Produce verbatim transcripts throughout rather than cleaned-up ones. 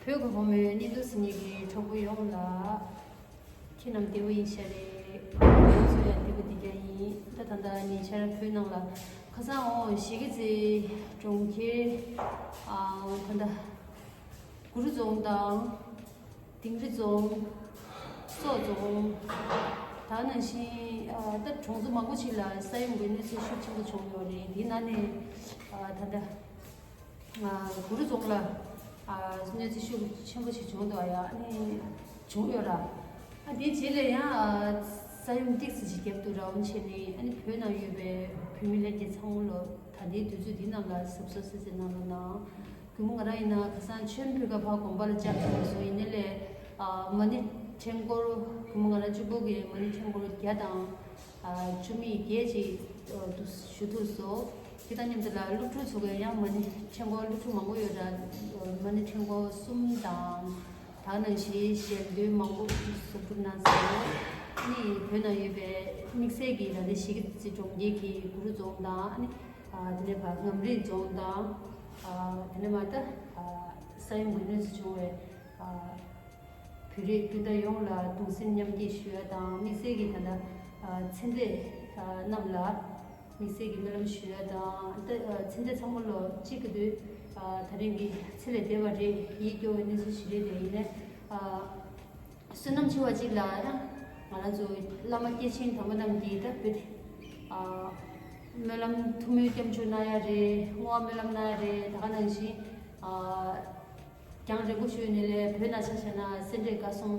བོད་ཀྱི་ཕོ་མོའི་གནས་ཚུལ་གཟིགས་མཁན་གྱི་གྲོགས་པོ་ཡོངས་ལ། ཁྱེད་རྣམས་བདེ་པོ་ཡིན་ཤག་རེད། ང་ཚོ་ཡང་བདེ་པོ་བདེ་རྐྱང་ཡིན། ད་ད་ལྟ་ཉེ་ཆར་བོད་ནང་ལ་ཁ་སང་འོ་གཞིས་ཀ་རྩེ་གྲོང་ཁྱེར་ཨ་ད་ལྟ་གུ་རུ་རྫོང་དང་། དིང་རི་རྫོང་། སོག་རྫོང་། ད་ནང་བཞིན་ཨ་ད་གྲོང་ཚོ་མང་པོ་ཞིག་ལ་ས་ཡོམ་གྱི་གནོད་འཚེ་ཤུགས་ཆེན་པོ་བྱུང་ཡོད་རེད། དེའི་ནང་ནས་ཨ་ད་ལྟ་ཨ་གུ་རུ་རྫོང་ལ་ཨ་གནོད་འཚེ་ཤུགས་ཆེན་པོ་ཞིག་བྱུང་འདུག་ཨ་ཡ་ཨ་ནི་བྱུང་ཡོད་ར། ཨ་དེའི་རྗེས་ལ་ཡང་ཨ་ས་ཡོམ་ཏོག་ཙམ་ཞིག་བརྒྱབ་འདུག་ར། འོན་བྱས་ནས་ཨ་ནི་བོད་ནང་ཡོད་པའི་བོད་མི་ལྷན་རྒྱས་ཚང་མ་ལོ་ད་ལྟའི་དུས་ཚོད་འདི་ནང་ལ་གཟབ་གཟབ་གཟབ་གཟབ་གནང་རོགས་གནང་། གུས་མོ་ང་རང་ཡིན་ན་ཁ་སང་ཆོས་འཕེལ་ཁ་ཕར་དགོན་པ་ལ་བཅར་ཐུབ་སོང་། ཡིན་ནའི་ལས་ཨ་མ་ཎི་ཕྲེང་སྐོར་གུས་མོ་ང་རང་གཅིག་པོ་གིས་མ་ཎི་ཕྲེང་སྐོར་བརྒྱ་དང་ཨ་བཅུ་མེད་བརྒྱད་ཅིག་ཨ་དུ་ཞུ་ཐུབ་སོང་། དེ་དང་མཉམ་དུ་ལ་སློབ་ཕྲུག་ཚོ་གིས་ཡང་མ་ཎི་ཕྲེང་སྐོར་སློབ་ཕྲུག་མང་པོ་ཡོད་ར། མ་ཎི་ཕྲེང་སྐོར་གསུམ་དང་། ད་ནང་བཞིན་ཞལ་འདོན་མང་པོ་གསོག་སྒྲུབ་གནང་སོང་། ཨ་ནི་བོད་ནང་ཡོད་པའི་དམིགས་བསལ་གྱི་ད་ལྟ་གཞིས་ཀ་རྩེ་གྲོང་ཁྱེར་གྱི་གུ་རུ་རྫོང་དང་ཨ་ནི་ཨ་དེ་ནས་ཕར་ངམ་རིང་རྫོང་དང་། ཨ་དེ་ནས་མ་ད་ཨ་ས་ཡོམ་གྱི་གནོད་འཚེ་བྱུང་བའི་ཨ་བོད་རིགས་སྤུན་ཟླ་ཡོངས་ལ་གདུང་སེམས་མཉམ་སྐྱེད་ཞུ་ཡ་དང་། དམིགས་བསལ་གྱི་ད་ལྟ་ཨ་ཚེ་འདས་ཨ་རྣམས་ལ་དམིགས་བསལ་གྱི་སྨོན་ལམ་ཞུ་ཡ་དང་། ད་ཨ་ཚེ་འདས་ཚང་མ་ལོ་གཅིག་གི་དུས་ཨ་ད་རིང་གི་ཚེ་ལས་འདས་པ་རེད། ཡིད་སྐྱོ་བའི་གནས་ཚུལ་ཞིག་རེད་དེ། ཡིན་ནའི་ཨ་བསོད་ནམས་ཆེ་བ་གཅིག་ལ་ཡང་ང་རང་ཚོ་བླ་མ་སྐྱེས་ཆེན་དམ་པ་རྣམས་ཀྱིས་ད་བོད་དེ་ཨ་སྨོན་ལམ་ཐུགས་སྨོན་སྐྱབས་འཇུག་གནང་ཡ་རེད། བསྔོ་བ་སྨོན་ལམ་གནང་ཡ་རེད། ད་ག་ནང་བཞིན་ཨ་རྒྱང་རིང་པོ་ཞུས་ནས་ལས་བོད་ནང་ཆ་བཞག་ན་སེ་འབྲས་དགའ་གསུམ་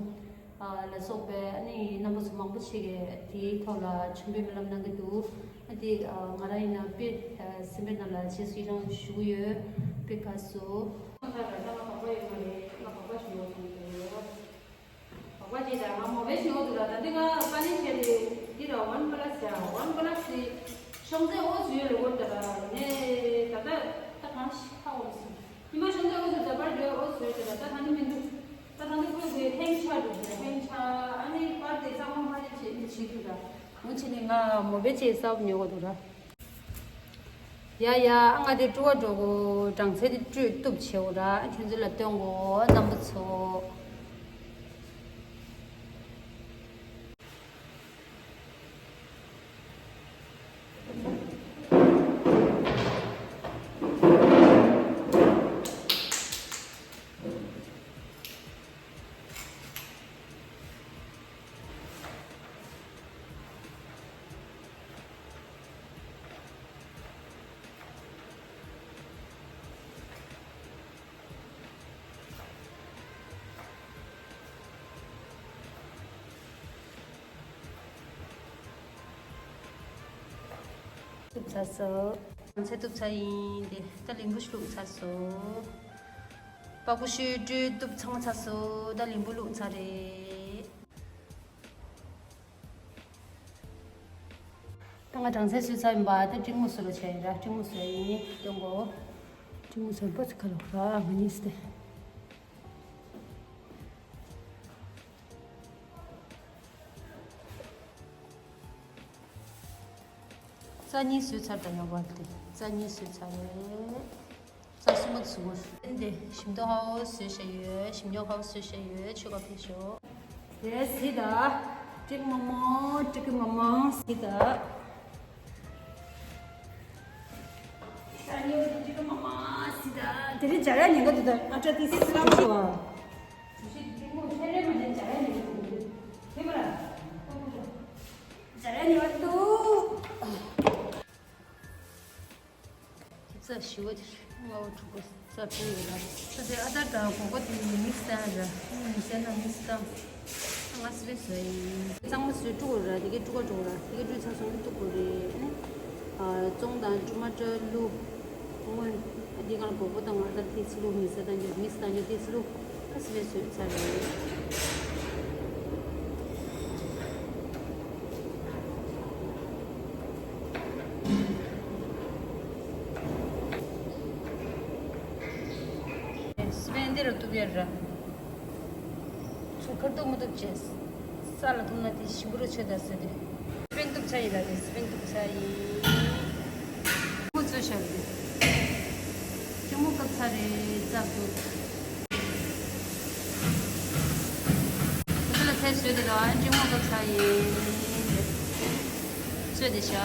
ཨ་ལ་སོགས་པའི་ཨ་ནི་རྣམ་པ་ཚོ་མང་པོ་ཞིག་གིས་དེའི་ཐོག་ལ་མཆོད་འབུལ་སྨོན་ལམ་གནང་གི་འདུག་ཨ་དེ་ཨ་ང་རང་ཡིན་ན་དཔེ་ཨ་སེམས་པའི་ནང་ལ་རྗེས་སུ་ཡི་རང་ཞུ་གི་ཡོད། དཔེ་དགའ་སོ། ད་ང་བག་པ་ཡོད་མ་རེད། ང་བག་པ་ཞུ་བ་སོང་གི་ཡོད། བག་པ་ཅིག་ད་ང་མོ་བེ་ཞུ་བ་འདུག་ད། ད་འདི་ང་པ་ནི་བྱས་ཏེ་འདི་ར་ཝན་པ་ལ་སི་ཡ་ཝན་པ་ལ་སི་ཤོང་ཚེ་ཨོ་ཟུའི་ལོ་གོ་ད་ར་ནས་ད་ད་ད་གང་ཤི་ཁ་འོང་སི་ཉི་མ་ཤོང་ཚེ་ཨོ་ཟུ་ད་པར་ཡོད་ཨོ་ཟུའི་ད་ད་ད་ད་ནི་མི་འདུག་ད་ད་འདི་ཁོས་ཁོས་ཧེང་ཆ་འདུག་ཧེང་ཆ་ཨ་ནི་པར་དེ་གཙང་མ་མ་རེད་བྱེད་མི་བྱེད་འདུག་ད། འོ་ཆེ་ནི་ང་མོ་བེ་ཅེ་སབ་ཉོ་གོ་འདུག་ར། ཡ་ཡ། ཨ་ང་དེ་སྤྲུ་བ་འགྲོ་གོ་གྲངས་ཚད་དེ་སྤྲུད་གཏུབ་བྱེད་འོ་ར། ཁྱོད་ཚོ་ལ་སྟོན་གོ་རྣམ་པ་ཚོ། གཏུབ་ཚར་སོང་། ཚེ་གཏུབ་ཚར་ཡིན་ཏེ། ད་ལིམ་བུ་ཞིག་བླུགས་ཚར་སོང་། པགས་པ་ཤུ་སྤྲུལ་གཏུབ་ཚང་མ་ཚར་སོང་། ད་ལིམ་བུ་བླུགས་ཚར་རེད། ད་ང་གྲང་ཚལ་བཟོས་ཚར་ཡིན་པ། ད་ཀྲིག་མོ་བཟོ་ལ་བྱས་ཡིན་ར། ཀྲིག་མོ་བཟོ་ཡིན་སྟོན་གོ། ཀྲིག་མོ་བཟོ་པ་ཚ་ཁ་ལོ་ར་ང་གཉིས་སྟེ། རྩ་གཉིས་བཟོས་ཚར་ད་ཡོང་བ་དེ། རྩ་གཉིས་བཟོས་ཚར་རེད། རྩ་གསུམ་པ་བཟོ་དགོས། འདི་ཞིམ་མདོག་ཧ་བོ་བཟོས་བཞག་ཡོད། ཞིམ་ཉོག་ཧ་བོ་བཟོས་བཞག་ཡོད། ཆུ་ཁ་ཕེ་ཤོ། དེ་སི་ད། ཀྲིག་མོ་མོ། ཀྲིག་མོ་མོ་སི་ད། ད་ཉོ་ཀྲིག་མོ་མོ་སི་ད། དེ་རིང་སྦྱར་ཡ་ཉེན་ཁ་འདུག་ད་ཨ་ཏྲ་ཏི་སི་སི་ལམ་ཤོ། ཞིག་ཀྲིག་མོ་ཆེ་རེ་མ་ནས་སྦྱར་ཡ་ཉེན་ཁ་འདུག་དེ་མ་ར། སྦྱར་ཡ་ཉེན་ཁ་འདུག་རྩ་ཞི་བ་དེ་རེད། སྔ་བོ་དྲུག་པ་རྩ་དྲུག་ཡོད་ལ། ད་དེ་ཨ་ད་ད་གོ་གོ་དེ་མིག་སི་བཏང་ར། མིག་སི་བཏང་ན་མིག་སི་བཏང་། ང་སི་པེ་བཟོ་ཡིན། གཙང་མ་བཟོས་དཀྲུག་དགོས་ར། དེ་གས་དཀྲུག་ག་འགྲོ་ར། དེ་གས་དཀྲུག་ཚར་སོང་ན་གཏུབ་དགོས་རེད། ཨ་ནི་ཨ་བཙོང་དང་ཊ་མ་ཊར་བླུགས། སྔོན་ཨ་དེ་གང་ལ་གོ་གོ་དང་ང་ད་ཏི་སི་བླུགས། མིག་སི་བཏང་རྒྱུ་མིག་སི་བཏང་རྒྱུ་ཏི་སི་བླུགས། ཨ་སི་པེ་བཟོས་ཚར་རེད། སི་པན་འདི་རུ་གཏུབ་ཡ་ར། ཚུར་ཁ་གཏུབ་མི་གཏུབ་བྱས། ས་ལ་གཏུབ་ན་དེ་ཞིམ་པོ་རུ་ཆོད་ད་ཟེར་ཏེ། སི་པན་གཏུབ་ཚར་ཡིན་ལ་དེ་སི་པན་གཏུབ་ཚར་ཡིན། ཁོ་ཚོས་བཞག་དེ། ཀྲིག་མོ་བཀབ་ཚར་རེད། རྩ་གཏུབ། བཟོས་དེ་ལ་ཨ་ནི་ཀྲིན་མོག་བཙོས་ཚར་ཡིན། བཙོས་དེ་བཞག་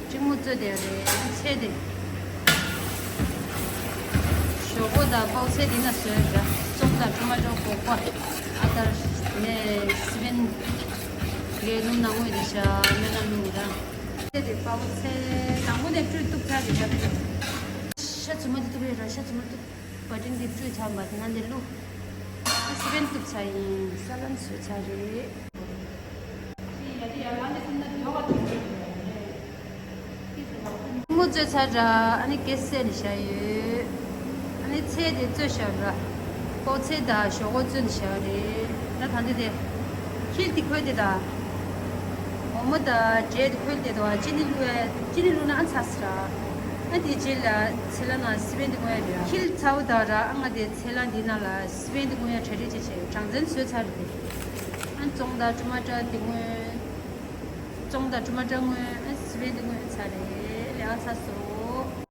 ཀྲིན་མོག་བཙོས་དེ་རེད། ཚལ་དེ། ཞོག་ཁོག་དང་པའོ་ཚལ་དེ་ན་བཟོས་ར། ཙོང་དང་ཊོ་མ་ཊོ་སྒོག་པ། ཨ་ད་ནས་སི་པན། ངའི་ལུང་ནང་ངོས་དེ་བཞག་སྨན་ན་ལུང་ར། ཚལ་དེ་པའོ་ཚལ་དང་པོ་དེ་བཀྲུས་གཏུབ་ཚར་རེད་ར། ཤ་ཚུ་མ་དེ་གཏུབ་རེད་ར། ཤ་ཚུ་མ་གཏུབ། བ་ཏིན་འདི་བཀྲུས་ཚར་མ་དེ་ན་འདི་བླུགས། ཨ་སི་པན་གཏུབ་ཚར་ཡིན། ས་ལམ་བཟོས་ཚར་རེད། ཀྲིན་མོག་བཙོས་ཚར་ར། ཨ་ནི་གེ་སར་ནས་བཞག་ཡོད། ཨ་ནི་ཚལ་དེ་བཙོས་བཞག་ར། པའོ་ཚལ་དང་ཞོག་ཁོག་བཙོས་ནས་བཞག་རེད། ད་ད་འདི་དེ། འཁྱིལ་དེ་ཁོལ་དེ་དང་། འོ་མ་དང་འབྲས་དེ་ཁོལ་དེ་དང་ཅི་ནི་བླུགས་ཡ། ཅི་ནི་བླུགས་ན་ཨ་ཚ་སི་ར། ཨ་དེ་རྗེས་ལ་ཚལ་ལ་ན་སི་པན་དེ་བརྔོས་ཡ་རེད། འཁྱིལ་ཚར་བ་དང་ར། ཨ་ང་དེ་ཚལ་ལ་འདི་ན་ལ་སི་པན་དེ་བརྔོས་ཡ་གྲ་སྒྲིག་བྱས་བྱས་གྲངས་ཚད་བཟོས་ཚར་རེད། ཨ་ཙོང་དང་ཊོ་མ་ཊོ་དེ་བརྔོས། ཙོང་དང་ཊོ་མ་ཊོ་བརྔོས། ཨ་སི་པན་དེ་བརྔོས་ཚར་རེད། ལས་ཀ་ཚར་སོང་